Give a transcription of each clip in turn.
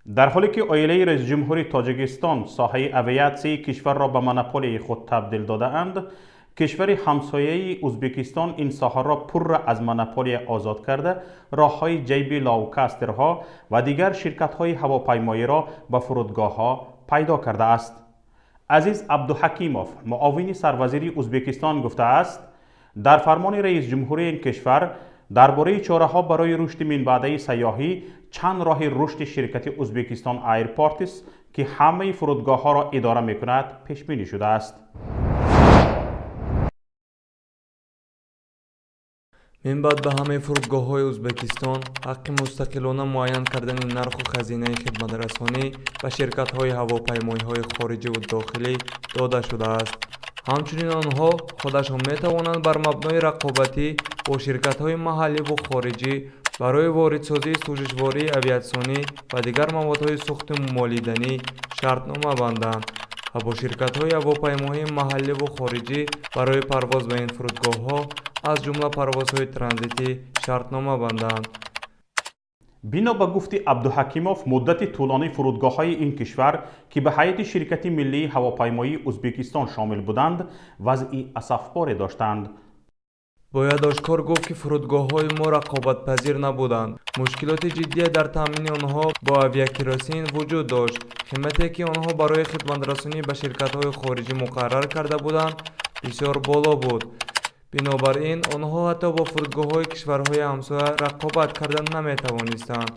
Дар ҳоле ки оилаи раисҷумҳури Тоҷикистон соҳаи авиатсияи кишварро ба монополияи худ табдил додаанд, кишвари ҳамсояи Ӯзбекистон ин соҳаро пурра аз монополия озод карда, роҳҳои ҷайби лоукастерҳо ва дигар ширкатҳои ҳавопаймоиро ба фурудгоҳҳо пайдо кардааст. Азиз Абдуҳакимов, муовини сарвазири Ӯзбекистон, гуфтааст, дар фармони раисҷумҳури ин кишвар дар бораи чораҳо барои рушди минбаъдаи сайёҳӣ чанд роҳи рушди ширкати Ӯзбекистон Airports, ки ҳамаи фурудгоҳҳоро идора мекунад, пешбинӣ шудааст. Минбаъд ба ҳамаи фурудгоҳҳои Ӯзбекистон ҳаққи мустақилона муайян кардани нарху хазинаи хидматрасонӣ ба ширкатҳои ҳавопаймоиҳои хориҷиву дохилӣ дода шудааст. Ҳамчунин онҳо худашон метавонанд бар мабнои рақобатӣ бо ширкатҳои маҳалливу хориҷӣ барои воридсозии сӯзишвории авиатсионӣ ва дигар маводҳои сӯхту молиданӣ шартнома банданд ва бо ширкатҳои ҳавопаймоии маҳалливу хориҷӣ барои парвоз ба ин фурудгоҳҳо, аз ҷумла парвозҳои транзитӣ, шартнома банданд. Бино ба гуфти Абдуҳакимов, муддати тӯлонӣ фурудгоҳҳои ин кишвар, ки ба ҳайати ширкати миллии ҳавопаймоии Ӯзбекистон шомил буданд, вазъи асафборе доштанд. Бояд ошкор гуфт, ки фурудгоҳҳои мо рақобатпазир набуданд. Мушкилоти ҷиддие дар таъмини онҳо бо авиакеросин вуҷуд дошт. Қимате, ки онҳо барои хидматрасонӣ ба ширкатҳои хориҷӣ муқаррар карда буданд, бисёр боло буд. Бинобар ин онҳо ҳатто бо фурудгоҳҳои кишварҳои ҳамсоя рақобат карда наметавонистанд.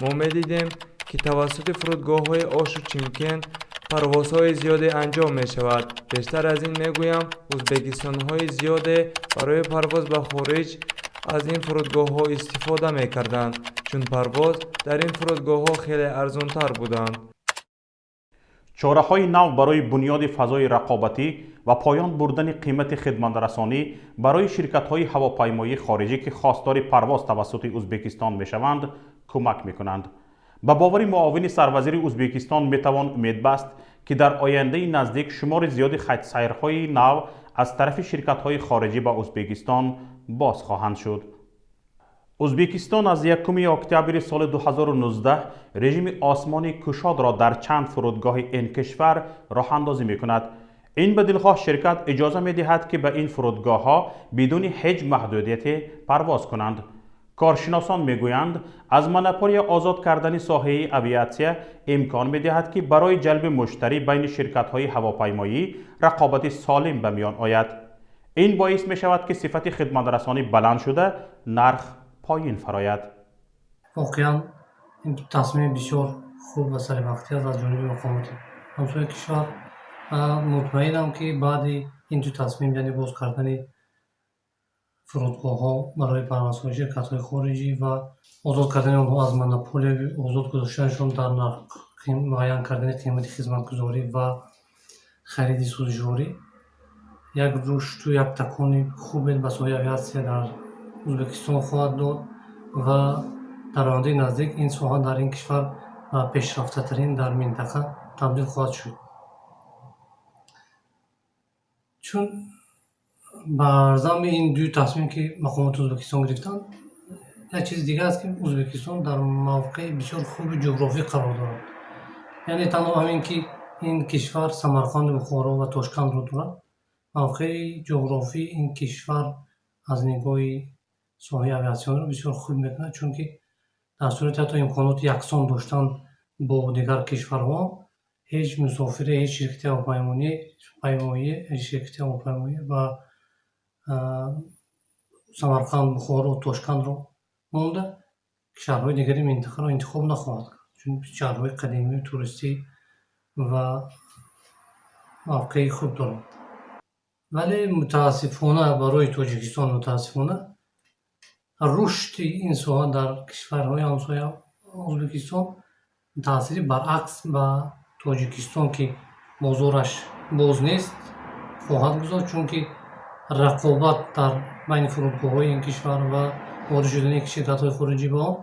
Мо медидем, ки тавассути фурудгоҳҳои Ошу Чимкент парвозҳои зиёде анҷом мешавад. Бештар аз ин мегӯям, ӯзбекистонҳои зиёде барои парвоз ба хориҷ аз ин фурудгоҳҳо истифода мекарданд, чун парвоз дар ин фурудгоҳҳо хеле арзонтар буданд. Чораҳои нав барои бунёди фазои рақобатӣ ва поён бурдани қимати хидматрасонӣ барои ширкатҳои ҳавопаймоии хориҷӣ, ки хостори парвоз тавассути Ӯзбекистон мешаванд, кӯмак мекунанд. Ба бовари муовини сарвазири Ӯзбекистон, метавон умед баст, ки дар ояндаи наздик шумори зиёди хатсайрҳои нав аз тарафи ширкатҳои хориҷӣ ба Ӯзбекистон боз хоҳанд шуд. Ӯзбекистон аз 1 октябри соли 2019 режими осмони кушодро дар чанд фурудгоҳи ин кишвар роҳандозӣ мекунад. Ин ба дилхоҳ ширкат иҷоза медиҳад, ки ба ин фурудгоҳҳо бидуни ҳеҷ маҳдудияте парвоз кунанд. Коршиносон мегӯянд, аз монополия озод кардани соҳаи авиатсия имкон медиҳад, ки барои ҷалби муштарӣ байни ширкатҳои ҳавопаймоӣ рақобати солим ба миён ояд. Ин боис мешавад, ки сифати хидматрасонӣ баланд шуда, нарх поин фарояд. Воқеан, ин тасмими бисёр хуб ва саривақтӣ аст аз ҷониби мақомоти ҳамсояи кишвар. Мутмаинам, ки баъди ин ду тасмим, яъне боз кардани фурудгоҳҳо барои парвозҳои ширкатҳои хориҷӣ ва озод кардани онҳо аз монополия, озод гузоштанашон дар нарх муайян кардани қимати хизматгузорӣ ва хариди сӯзишворӣ, як рушду як такони хубе ба соҳаи авиатсия дар Ӯзбекистон хоҳад дод ва дар ояндаи наздик ин соҳа дар ин кишвар ба пешрафтатарин дар минтақа табдил хоҳад шуд. Чун бар замми ин ду тасмим, ки мақомоти Ӯзбекистон гирифтанд, як чизи дигар аст, ки Ӯзбекистон дар мавқеи бисёр хуби ҷуғрофӣ қарор дорад. Яъне танҳо ҳамин ки ин кишвар Самарқанду Бухоро ва Тошкандро дорад, мавқеи ҷуғрофии ин кишвар аз нигоҳи соҳаи авиатсиониро бисёр хуб мекунад, чунки дар сурати ҳатто имконоти яксон доштан бо дигар кишварҳо, ҳеҷ мусофире, ҳеҷ ширкати ҳавопаймоӣ, ҳеҷ ширкати ҳавопаймоӣ ба Самарқанд, Бухоро, Тошкандро монда, шаҳрҳои дигари минтақаро интихоб нахоҳад кард, чун шаҳрҳои қадимию туристӣ ва мавқеи хуб доранд. Вале мутаассифона барои Тоҷикистон, мутаассифона, рушди ин соҳа дар кишварҳои ҳамсоя Ӯзбекистон таъсири баръакс ба Тоҷикистон, ки бозораш боз нест, хоҳад гузошт, чунки рақобат дар байни фурудгоҳҳои ин кишвар ва ворид шудани ширкатҳои хориҷӣ ба он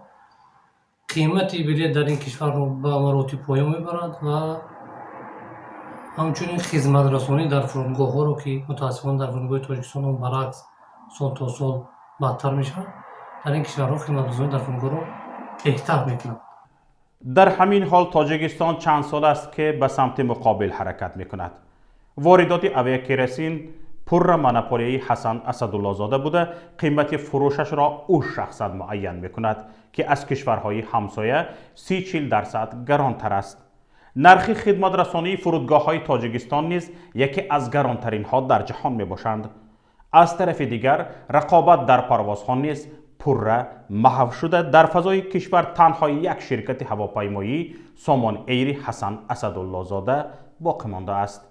қимати билет дар ин кишварро ба маротиб поён мебарад ва ҳамчунин хизматрасонӣ дар фурудгоҳҳоро, ки мутаассифона дар фурудгоҳи Тоҷикистон он баръакс сол то сол бадтар мешавад, дар ин кишварҳо хизматрасонӣ дар фурудгоҳро беҳтар мекунад. Дар ҳамин ҳол Тоҷикистон чанд сол аст, ки ба самти муқобил ҳаракат мекунад. Воридоти авиакеросин пурра монополияи Ҳасан Асадуллозода буда, қимати фурӯшашро ӯ шахсан муайян мекунад, ки аз кишварҳои ҳамсоя 30-40% гаронтар аст. Нархи хидматрасонии фурудгоҳҳои Тоҷикистон низ яке аз гаронтаринҳо дар ҷаҳон мебошанд. Аз тарафи дигар, рақобат дар парвозҳо низ пурра маҳв шуда, дар фазои кишвар танҳо як ширкати ҳавопаймоӣ, Сомон Эйри Ҳасан Асадуллозода, боқӣ мондааст.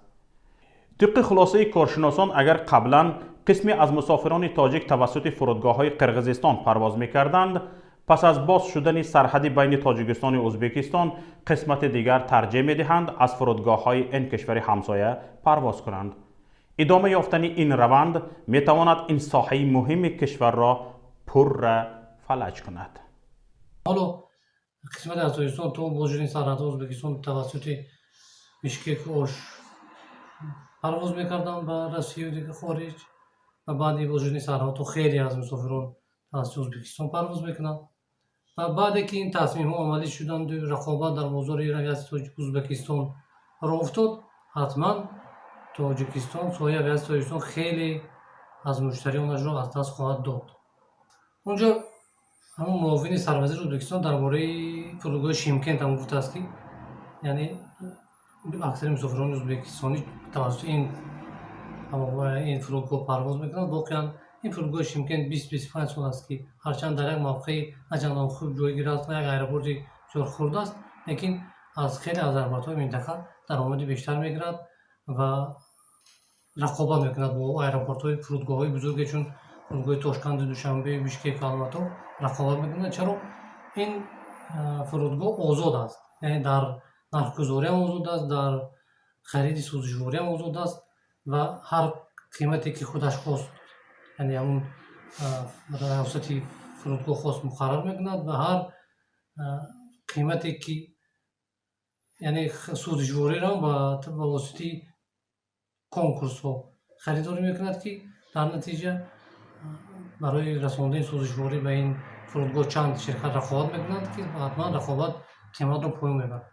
Тибқи хулосаи коршиносон, агар қаблан қисме аз мусофирони тоҷик тавассути фурудгоҳҳои Қирғизистон парвоз мекарданд, пас аз боз шудани сарҳади байни Тоҷикистону Ӯзбекистон қисмати дигар тарҷеҳ медиҳанд аз фурудгоҳҳои ин кишвари ҳамсоя парвоз кунанд. Идома ёфтани ин раванд метавонад ин соҳаи муҳими кишварро пурра фалаҷ кунад. Ҳоло қисмати аз Тоҷикистон то боз шудани сарҳадҳо Ӯзбекистон тавассути Бишкеку Ош парвоз мекарданд ба Россияю дигар хориҷ ва баъди боз шудани сарҳадҳо хеле аз мусофирон тавассути Ӯзбекистон парвоз мекунанд. Ва баъде ки ин тасмимҳо амалӣ шуданду рақобат дар бозори авиатсияи Ӯзбекистон роҳ уфтод, ҳатман Тоҷикистон, соҳаи авиатсияи Тоҷикистон хеле аз муштариёнашро аз даст хоҳад дод. Онҷо ҳамон муовини сарвазири Ӯзбекистон дар бораи фурудгоҳи Шимкент ҳам гуфтааст, ки яъне аксари мусофирони ӯзбекистонӣ тавассути ин фурудгоҳ парвоз мекунанд. Воқеан, ин фурудгоҳи Шимкент 20-25 сол аст, ки ҳарчанд дар як мавқеи на чандон хуб ҷойгир аст ва як аэропорти бисёр хурд аст, лекин аз хеле аз аэропортҳои минтақа даромади бештар мегирад ва рақобат мекунад бо аэропортҳои фурудгоҳҳои бузурге, чун фурудгоҳи Тошканду Душанбе, Бишкеку Алмато рақобат мекунад. Чаро? Ин фурудгоҳ озод аст, яъне дар нархгузориам озод аст, дар хариди сӯзишвориам озод аст ва ҳар қимате ки худаш хост, яъне ҳамун раёсати фурудгоҳ хост, муқаррар мекунад ва ҳар қимате ки, яъне сӯзишвориро ба воситаи конкурсҳо харидорӣ мекунад, ки дар натиҷа барои расондани сӯзишворӣ ба ин фурудгоҳ чанд ширкат рақобат мекунанд, ки ҳатман рақобат қиматро поён мебарад.